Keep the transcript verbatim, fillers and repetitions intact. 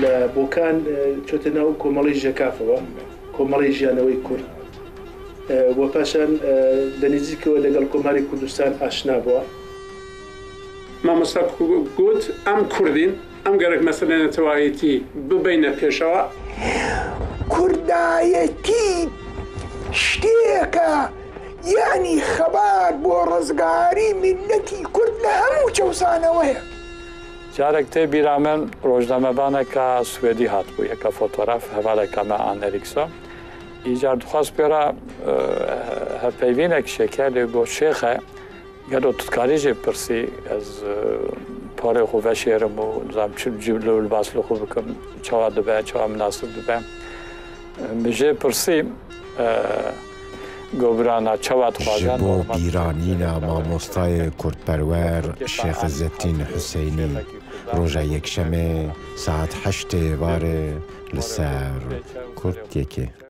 لە بۆکان، ئە، چۆتە ناو کۆمەڵی ژێکافەوە، کۆمەڵی ژیانەوەی کورد. ئە، و پاشان، ئە، لە نزیکەوە لەگەڵ کۆماری کوردستان ئاشنا بووە. مامۆستا کو-، گوت، ئەم کوردین، ئەم گەرەک مەسەلەی نەتەوایەتی ببەینە پێشەوە. کوردایەتی شتێکە، یعنی خەبات بۆ ڕزگاری میلەتی کورد لە هەموو چەوسانەوەیە. جارێک تێ بیرا من ڕۆژنامەبانێکە سوێدی هاتبوو، یەکە فۆتۆراف هەڤالێکە me Anne Eriksson. ئیجار دخواست پێرا، ئە، هەپەیڤینێک شێکە لێ گۆ شێخە، گەلۆ تکاری جێ پرسی، ئەز، ئە، پارێ خۆ ڤەشێرم و نزام چ جیب لە لباس لە خۆ بکەم، چاوا دبێ، چاوا مناسب دبێ. من جێ پرسی، ئە، گۆبرانا چاوا Ji دخوازە bo normal. Bîranîna mamostayê kurdperwer Şêx Îzzetîn Huseynî, roja Yekşemê saet heştê êvarê li ser Kurd Yekê.